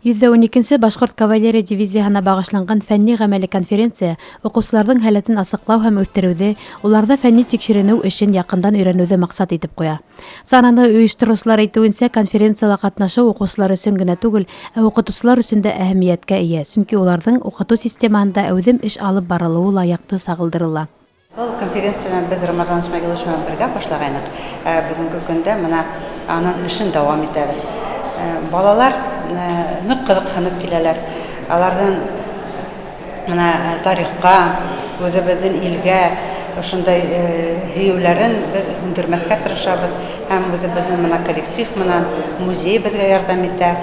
112 нсе башҡорт кавалерия дивизияһына бағышланған фәнни-ғәмәли конференция уҡыусыларҙың һәләтен асыҡлау һәм үҫтереүҙе, уларҙа фәнни тикшеренеү эшен яҡындан өйрәнеүҙе маҡсат итеп ҡуя. Сараны ойоштороусылар әйтеүенсә, конференцияла ҡатнашыу уҡыусылар өсөн генә түгел, ә уҡытыусылар өсөн дә әһәмиәткә эйә, сөнки уларҙың уҡытыу системаһында әүҙем эш алып барылыуы ла яҡты сағылдырыла. Был конференцияны беҙ Рамазан Исмәғилович менән бергә башлағайныҡ. Ә бөгөнгө көндә мына аның эшен дауам итәбеҙ. Балалар ныҡ ҡыҙыҡһынып киләләр. Аларҙың мына тарихҡа, үҙебеҙҙең илгә ошондай һөйөүләрен беҙ һүндермәҫкә тырышабыҙ һәм үҙебеҙҙең мына коллектив менән музей беҙгә ярҙам итә.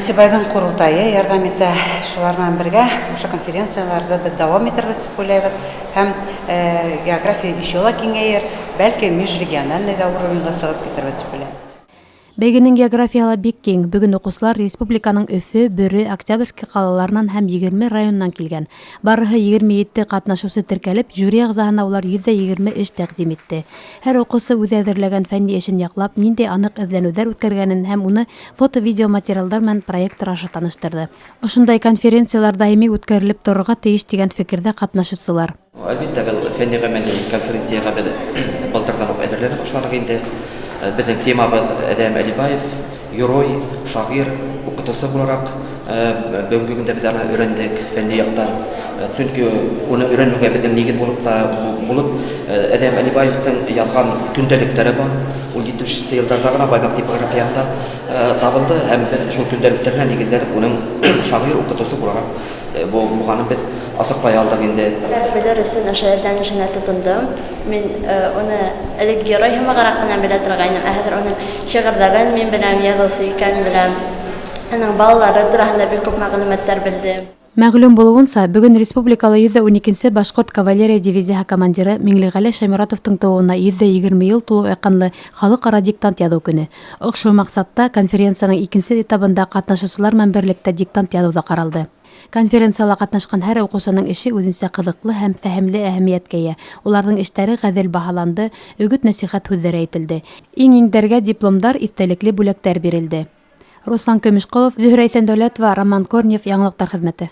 Сибайҙың ҡоролтайы ярҙам итә. Шулар менән бергә ошо конференцияларҙы беҙ дауам итербеҙ тип уйлайбыҙ. Һәм география еще ла киңәйер, бәлки межрегиональный ҙа уровеньға сығып китербеҙ тип уйлайым. Бәйгенең географияһы ла бик киң. Бөгөн уҡыусылар республиканың Өфө, Бөрө, Октябрьский ҡалаларынан һәм 20 районынан килгән. Барыһы 27 ҡатнашыусы теркәлеп, жюри ағзаһына улар 120 эш тәҡдим итте. Һәр уҡыусы үҙе әҙерләгән фәнни эшен яҡлап, ниндәй аныҡ эҙләнеүҙәр үткәргәнен һәм уны фото-видео материалдар менән проектор аша таныштырҙы. Ошондай конференциялар даими үткәрелеп торорға тейеш тигән фекерҙә ҡатнашыусылар. Әлбиттә, был фәнни ғәмәли конференцияға беҙ былтырҙан уҡ әҙерләнеп башланыҡ инде. Беҙҙең темабыҙ Әҙәм Әлибаев, герой, шағир, уҡытыусы булараҡ бөгөнгө көндә беҙ аны өйрәндек фәнни яҡтан. Сөнки уны өйрәнеүгә беҙҙең нигеҙ булып та булып Әҙәм Әлибаевтың яҙған көндәлектәре бар. Ул 70-нсе йылдарҙа ғына Баймаҡ типографияһында табылды һәм беҙ шул көндәлектәренә нигеҙләнеп уның шағир, уҡытыусы булараҡ булғанын беҙ асыҡлай алдыҡ инде. Белер өсөн ошо эҙләнешенә тотондом. Мин уны элек герой һымағыраҡ ҡына белә торғайным, ә хәҙер уның шиғырҙарын мин беләм, яҙыусы икәнен беләм. Уның балалары тураһында бик күп мәғлүмәттәр белдем. Мәғлүм булыуынса, бөгөн республикала 112-нсе башҡорт кавалерия дивизияһы командиры Миңлеғәле Шайморатовтың тыуыуына 120 йыл тулыу айҡанлы халыҡ-ара диктант яҙыу көнө. Ошо маҡсатта конференцияның икенсе этабында ҡатнашыусылар менән берлектә диктант яҙыу ҙа ҡаралды. Конференцияла ҡатнашҡан һәр уҡыусының эше үҙенсә ҡыҙыҡлы һәм фәһемле әһәмиәткә эйә. Уларҙың эштәре ғәҙел баһаланды, өгөт-нәсихәт һүҙҙәре әйтелде. Иң-иңдәргә дипломдар, иҫтәлекле бүләктәр бирелде. Руслан Көмөшҡолов, Зөһрә Иҫәндәүләтова, Роман Корнев, Яңылыҡтар хеҙмәте.